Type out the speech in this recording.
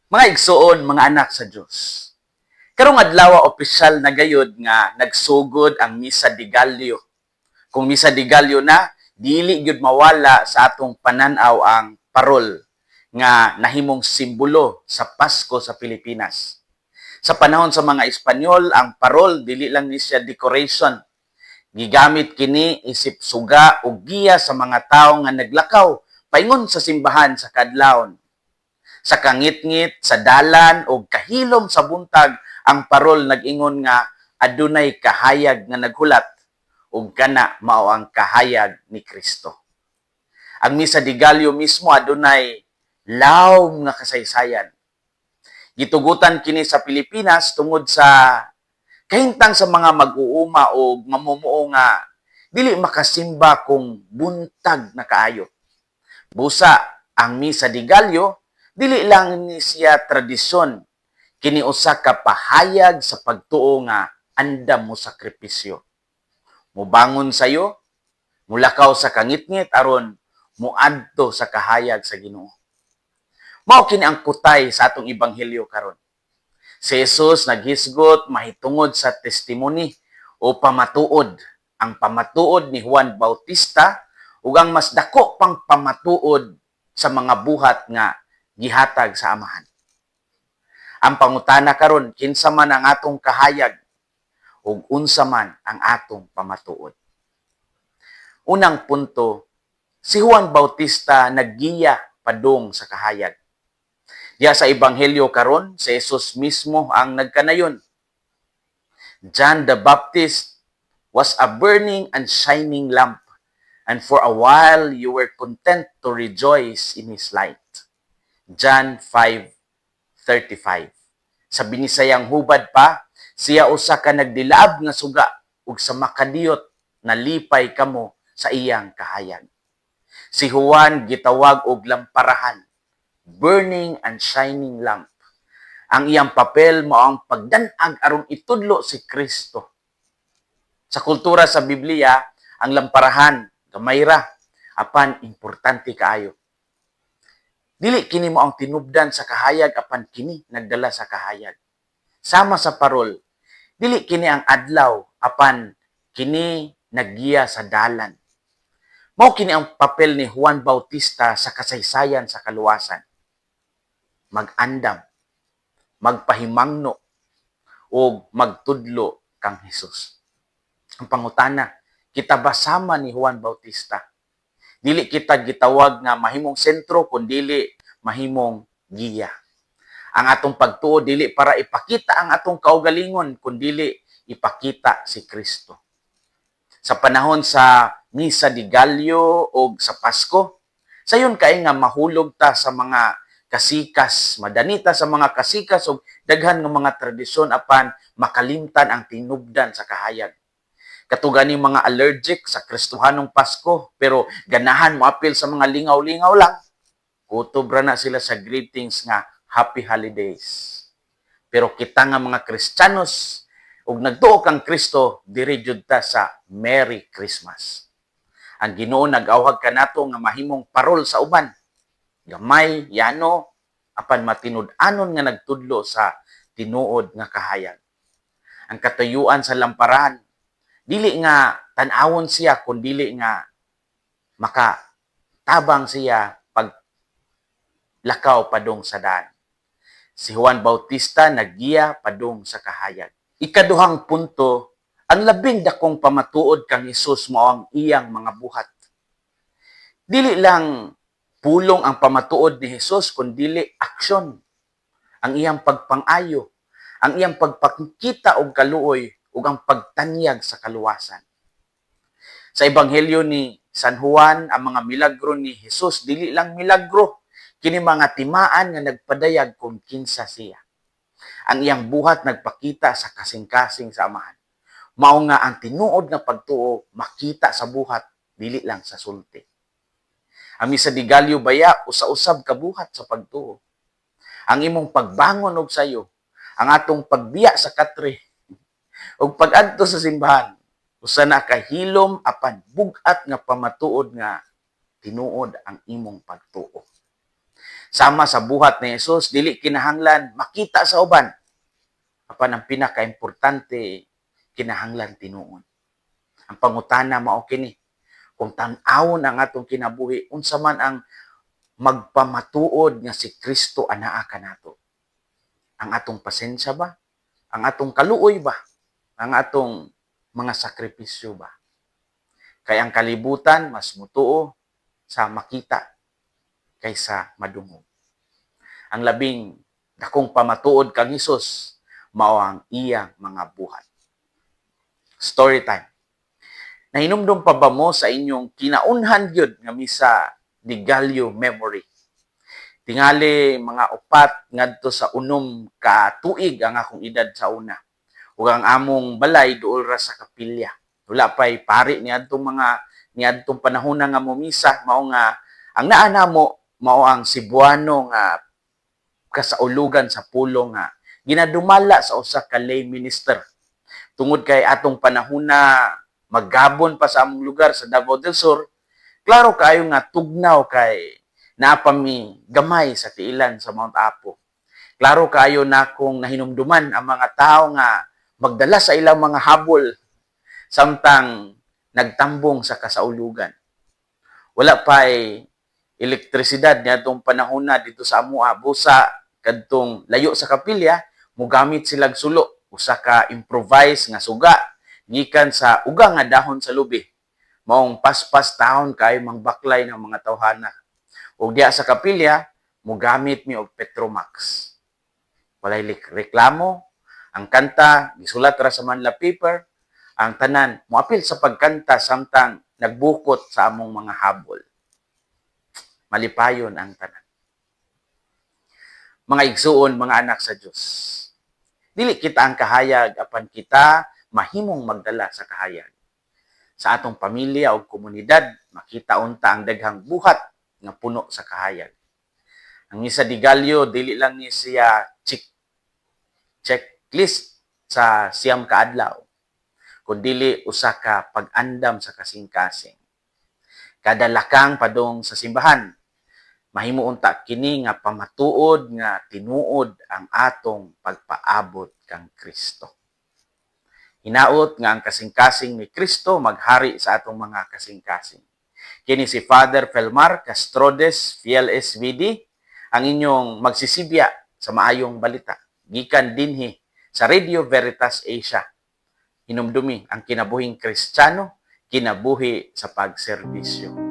Mga igsuon, mga anak sa Dios. Karong adlaw, opisyal na gayud nga nagsugod ang Misa de Gallo. Kung Misa de Gallo na, dili gyud mawala sa atong pananaw ang parol nga nahimong simbolo sa Pasko sa Pilipinas. Sa panahon sa mga Espanyol, ang parol dili lang ni siya decoration. Gigamit kini isip suga o giya sa mga tawo nga naglakaw paingon sa simbahan sa kadlawon. Sa kangitngit, sa dalan o kahilom sa buntag, ang parol nag-ingon nga adunay kahayag nga naghulat ug kana mao ang kahayag ni Kristo. Ang Misa de Gallo mismo adunay lawom nga kasaysayan. Gitugutan kini sa Pilipinas tungod sa kahintang sa mga mag-uuma o mamumuo nga dili makasimba kung buntag na kaayo. Busa, ang Misa de Gallo dili lang ni siya tradisyon, kini usa ka pahayag sa pagtuo nga andam mo sakripisyo. Mubangon sayo, mulakaw sa kangitngit aron muadto sa kahayag sa Ginoo. Mao kini ang kutay sa atong ebanghelyo karon. Si Jesus naghisgot mahitungod sa testimony o pamatuod. Ang pamatuod ni Juan Bautista ug ang mas dako pang pamatuod sa mga buhat nga gihatag sa Amahan. Ang pangutana karon, kinsa man ang atong kahayag ug unsa man ang atong pamatuod? Unang punto, si Juan Bautista naggiya padung sa kahayag. Diya sa ebanghelyo karon, si Jesus mismo ang nagkanayon. "John the Baptist was a burning and shining lamp, and for a while you were content to rejoice in his light." John 5:35. Sa Binisayang hubad pa, "Siya usa ka nagdilaab nga suga ug sa makadiyot nalipay kamo sa iyang kahayag." Si Juan gitawag og lamparahan, burning and shining lamp. Ang iyang papel mao ang pagdan-ag aron itudlo si Kristo. Sa kultura sa Biblia, ang lamparahan gamay ra apan importante kaayo. Dili kini mao ang tinubdan sa kahayag, apan kini nagdala sa kahayag. Sama sa parol, dili kini ang adlaw, apan kini naggiya sa dalan. Mao kini ang papel ni Juan Bautista sa kasaysayan sa kaluwasan. Mag-andam, magpahimangno, ug magtudlo kang Hesus. Ang pangutana, kita ba sama ni Juan Bautista? Dili kita gitawag nga mahimong sentro kun dili mahimong giya. Ang atong pagtuo dili para ipakita ang atong kaugalingon kun dili ipakita si Kristo. Sa panahon sa Misa de Gallo o sa Pasko, sayon kay nga mahulog ta sa mga kasikas, madanita sa mga kasikas o daghan nga mga tradisyon apan makalimtan ang tinubdan sa kahayag. Katugani mga allergic sa Kristohanong Pasko pero ganahan moapil sa mga lingaw-lingaw lang. Kutob ra na sila sa greetings nga "Happy Holidays." Pero kita nga mga Kristiyanos ug nagtuo kang Kristo, diri jud ta sa Merry Christmas. Ang Ginoo nag-awhag kanato nga mahimong parol sa uban. Gamay, yano, apan matinud-anon nga nagtudlo sa tinuod nga kahayag. Ang katuyuan sa lamparahan, dili nga tan-awon siya kun dili nga makatabang siya pag lakaw padung sa daan. Si Juan Bautista naggiya padung sa kahayag. Ikaduhang punto, ang labing dakong pamatuod kang Hesus mao ang iyang mga buhat. Dili lang pulong ang pamatuod ni Hesus kun dili aksyon. Ang iyang pagpangayo, ang iyang pagpakita og kaluoy ug ang pagtanyag sa kaluwasan. Sa ebanghelyo ni San Juan, ang mga milagro ni Jesus dili lang milagro, kini mga timaan nga nagpadayag kung kinsa siya. Ang iyang buhat nagpakita sa kasing-kasing sa Amahan. Mao nga ang tinuod nga pagtuo makita sa buhat, dili lang sa sulti. Ang Misa de Gallo baya usa-usab ka buhat sa pagtuo. Ang imong pagbangon og sayo, ang atong pagbiya sa katre, ug pag-adto sa simbahan, usa na ka hilom apan bug-at nga pamatuod nga tinuod ang imong pagtuo. Sama sa buhat ni Jesus, dili kinahanglan makita sa uban. Apan ang pinakaimportante, kinahanglan tinuod. Ang pangutana mao kini: kung tan-awon ang atong kinabuhi, unsa man ang magpamatuod nga si Kristo anaa kanato? Ang atong pasensya ba? Ang atong kaluoy ba? Ang atong mga sakripisyo ba? Kay ang kalibutan mas mutuo sa makita kaysa madungog. Ang labing dakong pamatuod kang Hesus mao ang iyang mga buhat. Story time. Nahinumdum pa ba mo sa inyong kinaunhan gyud nga Misa de Gallo memory? Tingali mga 4 ngadto sa 6 ka tuig ang akong edad sa una. Ug ang among balay duol ra sa kapilya. Wala pa'y pari niadtong panahon nga momisa, mao nga ang naa namo mao ang Cebuano nga kasaulugan sa pulong nga ginadumala sa usa ka lay minister. Tungod kay atong panahon na maggabon pa sa among lugar sa Davao del Sur, klaro kaayo nga tugnaw kay naa pa mi gamay sa tiilan sa Mount Apo. Klaro kaayo na akong nahinumduman ang mga tao nga magdala sa ilang mga habol samtang nagtambong sa kasaulugan. Wala pa'y elektrisidad niadtong panahon na dito sa amoa, busa kadtong layo sa kapilya, mogamit silag sulo, usa ka improvise nga suga gikan sa uga nga dahon sa lubi. Maong paspas taon kaayo mangbaklay ng mga tawhana. Ug diya sa kapilya, mogamit mi og Petromax. Walay reklamo, ang kanta gisulat ra sa manila paper, ang tanan moapil sa pagkanta samtang nagbukot sa among mga habol. Malipayon ang tanan. Mga igsuon, mga anak sa Dios. Dili kita ang kahayag, apan kita mahimong magdala sa kahayag. Sa atong pamilya o komunidad, makita unta ang daghang buhat nga puno sa kahayag. Ang Misa de Gallo, dili lang ni siya checklist sa 9 ka adlaw, kundili usa ka pag-andam sa kasing-kasing. Kada lakang padung sa simbahan, mahimo unta kini nga pamatuod nga tinuod ang atong pagpaabot kang Kristo. Hinaot nga ang kasing-kasing ni Kristo maghari sa atong mga kasing-kasing. Kini si Father Felmar Castrodes, Fiel SVD, ang inyong magsisibya sa maayong balita gikan dinhi sa Radio Veritas Asia. Hinumdumi ang kinabuhing Kristiyano, kinabuhi sa pagserbisyo.